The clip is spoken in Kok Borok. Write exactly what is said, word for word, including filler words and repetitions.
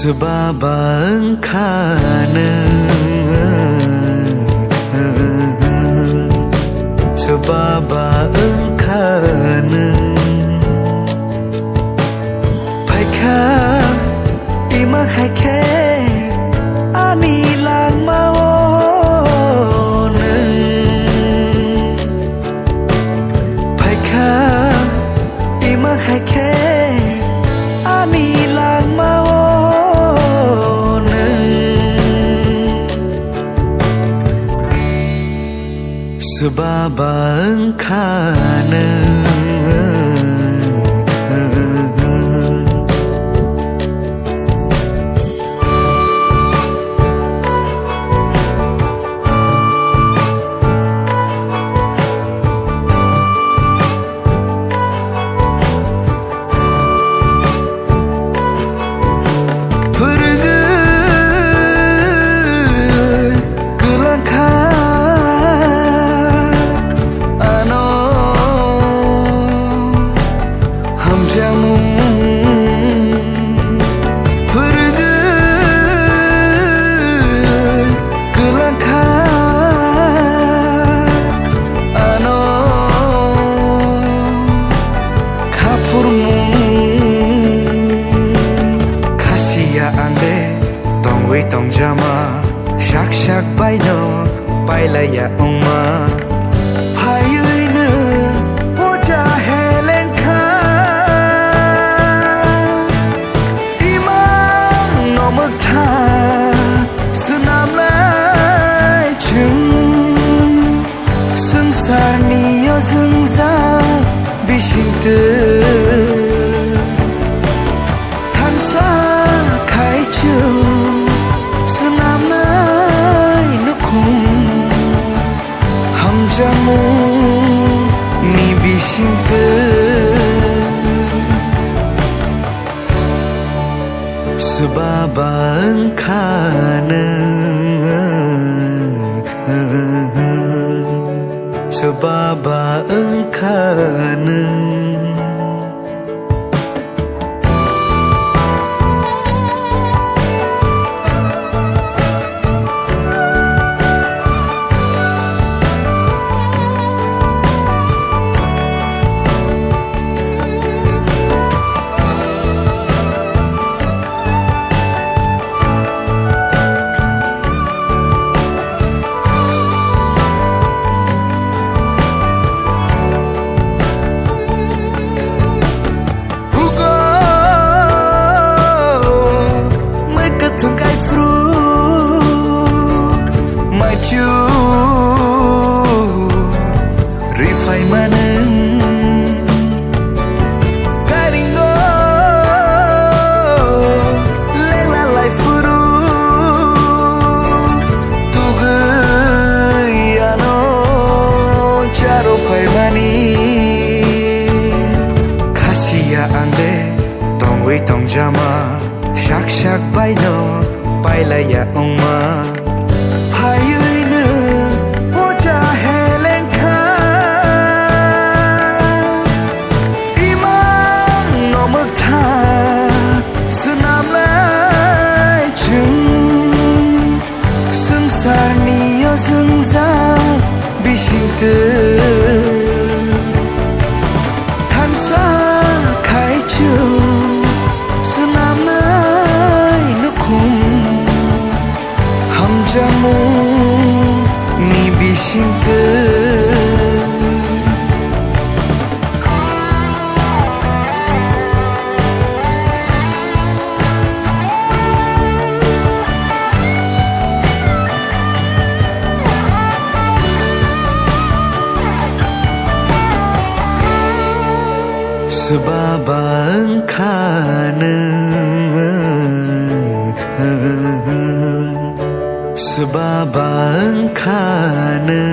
Swbaba wngkha nwng, swbaba wngkha nwng. Phaikha ima hai khe ani langmao nwng. Phaikha ima hai khe ani langmao nwng. Swbaba wngkha nwng. Phwrwngwi kwlangkha ano hamjakmung. Phwrwngwi kwlangkha ano khaphurmung. Khasiya ang de tongwi tongjama, sak sak baino pailaiya wngma. Phaiwi nwng puja helengkha, imang no mwktha swnamnai chwng. Swngcharni o jwngjal bisingtwi thansa khai chwng swnamnai nukhung hamjakmungni bisingtwi. Swbaba wngkha nwng, swbaba wngkha nwng. Hugo, mai kathung kai fru, mai chu rifai manung. Karingo, lengla lai furu, tugui ano charo faimani. Khasiya ang de tongwi tongjama, sak sak baino pailaiya wngma. Phaiwi nwng puja helengkha, imang no mwktha swnamnai chwng. Swngcharni o jwngjal bisingtwi thansa khai chwng swnamnai nukhung hamjakmungni bisingtwi. Swbaba wngkha nwng, swbaba wngkha nwng.